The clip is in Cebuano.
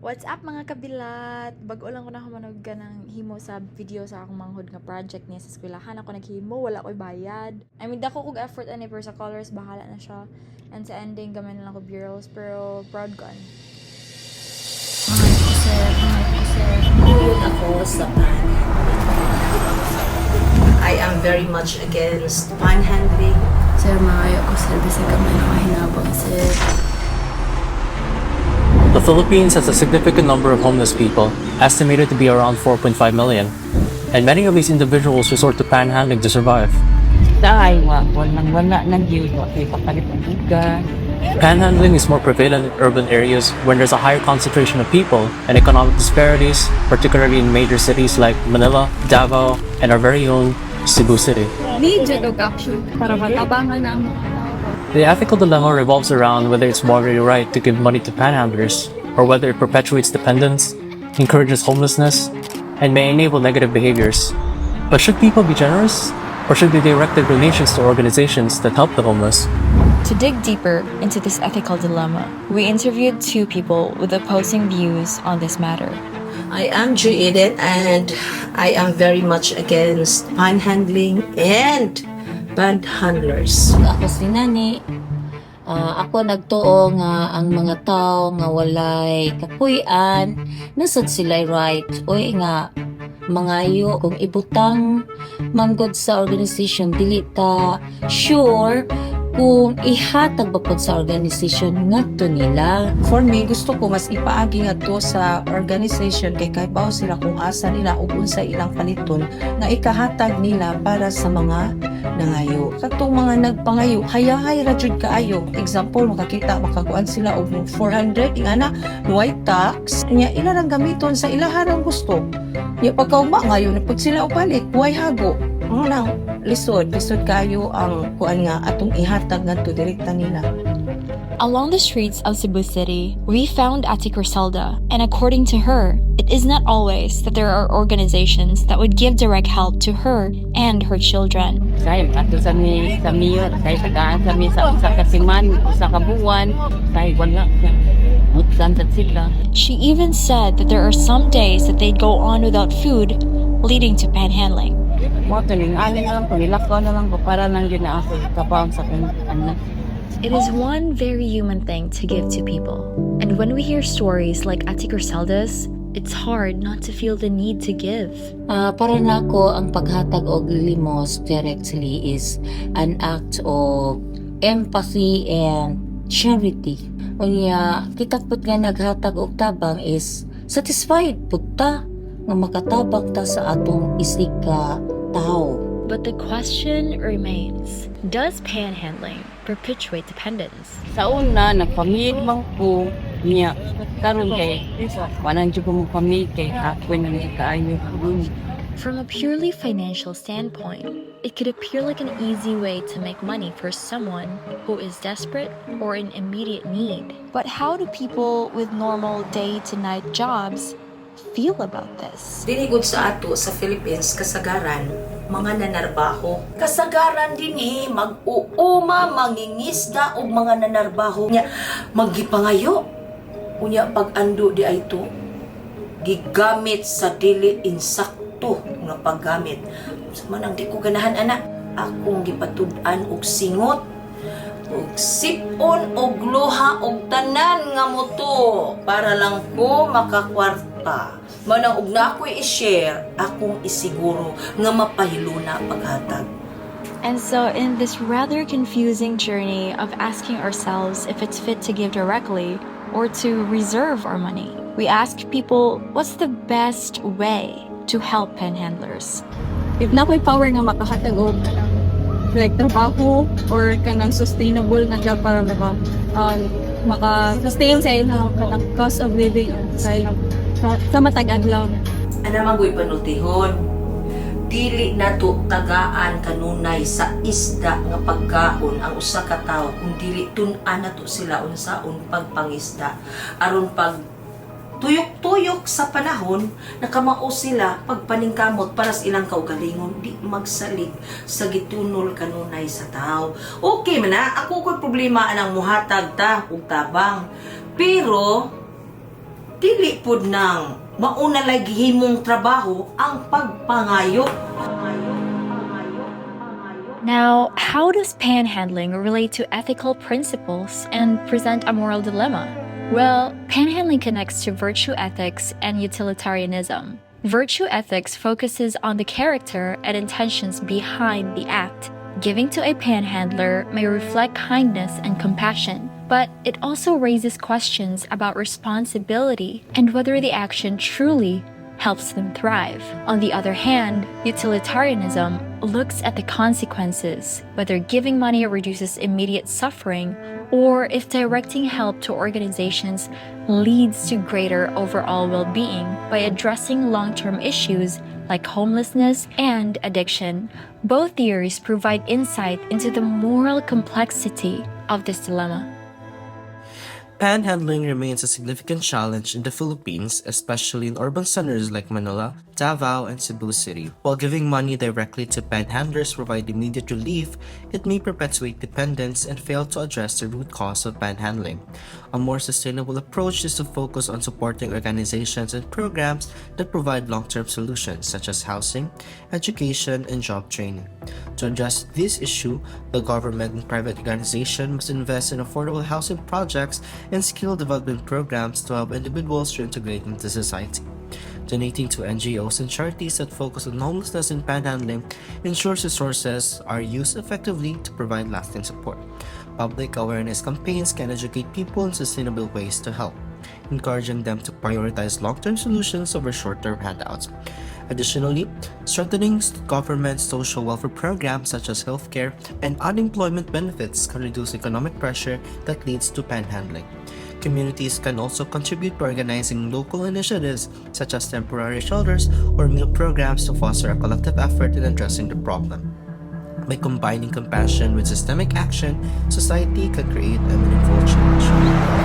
What's up, mga kabilat? Bag-o lang ko na humanog ka ng himo sa video sa akong manghod nga project niya sa eskwelahan. Ako naghimo, wala ko'y bayad. I mean, dako kog effort ani, pero sa colors, bahala na siya. And sa ending, gamay na lang ko burls, pero proud ko ani. Sir, sir. Tuyod ako sa panhandling. I am very much against panhandling. Sir, maayo ko, sir, bisag gamay na kahinabang, sir. The Philippines has a significant number of homeless people, estimated to be around 4.5 million. And many of these individuals resort to panhandling to survive. Ay, wa, walang wala nang gyud, wa kay kapalit og bugas. Panhandling is more prevalent in urban areas when there's a higher concentration of people and economic disparities, particularly in major cities like Manila, Davao, and our very own Cebu City. Need jud og action para matabangan na ang mga tao. The ethical dilemma revolves around whether it's morally right to give money to panhandlers, or whether it perpetuates dependence, encourages homelessness, and may enable negative behaviors. But should people be generous? Or should they direct their donations to organizations that help the homeless? To dig deeper into this ethical dilemma, we interviewed two people with opposing views on this matter. I am Ju Eden and I am very much against panhandling and panhandlers. Ako si Nani. Ah, ako nagtuo nga ang mga tao nga walay kapuy-an nasad sila right oy nga mangayo. Kung ibutang manggod sa organization, dili ta sure kung ihatag ba pod sa organization ngadto nila. For me, gusto ko mas ipaagi ngadto sa organization kay kahibaw sila kung asa nila ug unsa ilang paliton nga ikahatag nila para sa mga nangayo. Katong mga nagpangayo, hayahay ra jud kaayo. Example, makakita, makakuan sila og 400 ingana, white tax, nya ila rang gamiton sa ilaharang gusto. Nya pagkaugma ngayon na pud sila og balik, way hago. Mao na lisod, lisod kayo ang kuan nga atong ihatag ngadto direkta nila. Along the streets of Cebu City, we found Ate Criselda, and according to her, it is not always that there are organizations that would give direct help to her and her children. Say, ato sa mi sa mayor, say tagaan sa mi sa usa ka siman, usa ka buwan, say wala. Mutsan sad sila. She even said that there are some days that they'd go on without food, leading to panhandling. Mo to ning ani na lang ko, nilakaw na lang ko para lang gyud na ako kapaon sa akong anak. It is one very human thing to give to people. And when we hear stories like Ate Criselda's, it's hard not to feel the need to give. Ah, para nako, ang paghatag og limos directly is an act of empathy and charity. Unya, kita pud nga naghatag og tabang is satisfied pud ta nga makatabang ta sa atong isig ka tao. But the question remains: does panhandling perpetuate dependence? Sa una, nagpamid man ko niya. Karon kay wala jud ko mo pamid kay ako na ni kaayo. From a purely financial standpoint, it could appear like an easy way to make money for someone who is desperate or in immediate need. But how do people with normal day to night jobs feel about this? Dinhi gud sa ato sa Philippines, kasagaran mga nanarbaho. Kasagaran dinhi mag-uuma, mangingisda og mga nanarbaho. Nya maggipangayo. Unya pag ando di ay to gigamit sa dili insakto nga paggamit. Sa manang di ko ganahan ana, akong gipatud-an og singot og sipon og luha og tanan nga moto para lang ko makakwarta. Manang og na ako'y i-share, akong isiguro nga mapahiluna paghatag. And so, in this rather confusing journey of asking ourselves if it's fit to give directly or to reserve our money, we ask people what's the best way to help panhandlers. If naa ko'y power nga makahatag og like trabaho or kanang sustainable na job para maka sustain sa ilang kanang cost of living sa matag adlaw. Ana magoy panultihon. Dili nato tagaan kanunay sa isda nga pagkaon ang usa ka tawo kung dili tun-an nato sila unsaon pagpangisda aron pag tuyok-tuyok sa panahon nakamao sila pagpaningkamot para sa ilang kaugalingon, di magsalig sa gitunol kanunay sa tao. Okay man na, ako ko'y problema anang muhatag ta og tabang. Pero Dili pud nang mauna lay gihimong trabaho ang pagpangayo. Now, how does panhandling relate to ethical principles and present a moral dilemma? Well, panhandling connects to virtue ethics and utilitarianism. Virtue ethics focuses on the character and intentions behind the act. Giving to a panhandler may reflect kindness and compassion, but it also raises questions about responsibility and whether the action truly helps them thrive. On the other hand, utilitarianism looks at the consequences, whether giving money reduces immediate suffering or if directing help to organizations leads to greater overall well being by addressing long term issues like homelessness and addiction. Both theories provide insight into the moral complexity of this dilemma. Panhandling remains a significant challenge in the Philippines, especially in urban centers like Manila, Davao, and Cebu City. While giving money directly to panhandlers provide immediate relief, it may perpetuate dependence and fail to address the root cause of panhandling. A more sustainable approach is to focus on supporting organizations and programs that provide long-term solutions such as housing, education, and job training. To address this issue, the government and private organization must invest in affordable housing projects and skill development programs to help individuals reintegrate into society. Donating to NGOs and charities that focus on homelessness and panhandling ensures resources are used effectively to provide lasting support. Public awareness campaigns can educate people in sustainable ways to help, encouraging them to prioritize long term solutions over short term handouts. Additionally, strengthening government social welfare programs such as healthcare and unemployment benefits can reduce economic pressure that leads to panhandling. Communities can also contribute by organizing local initiatives such as temporary shelters or meal programs to foster a collective effort in addressing the problem. By combining compassion with systemic action, society can create a meaningful change.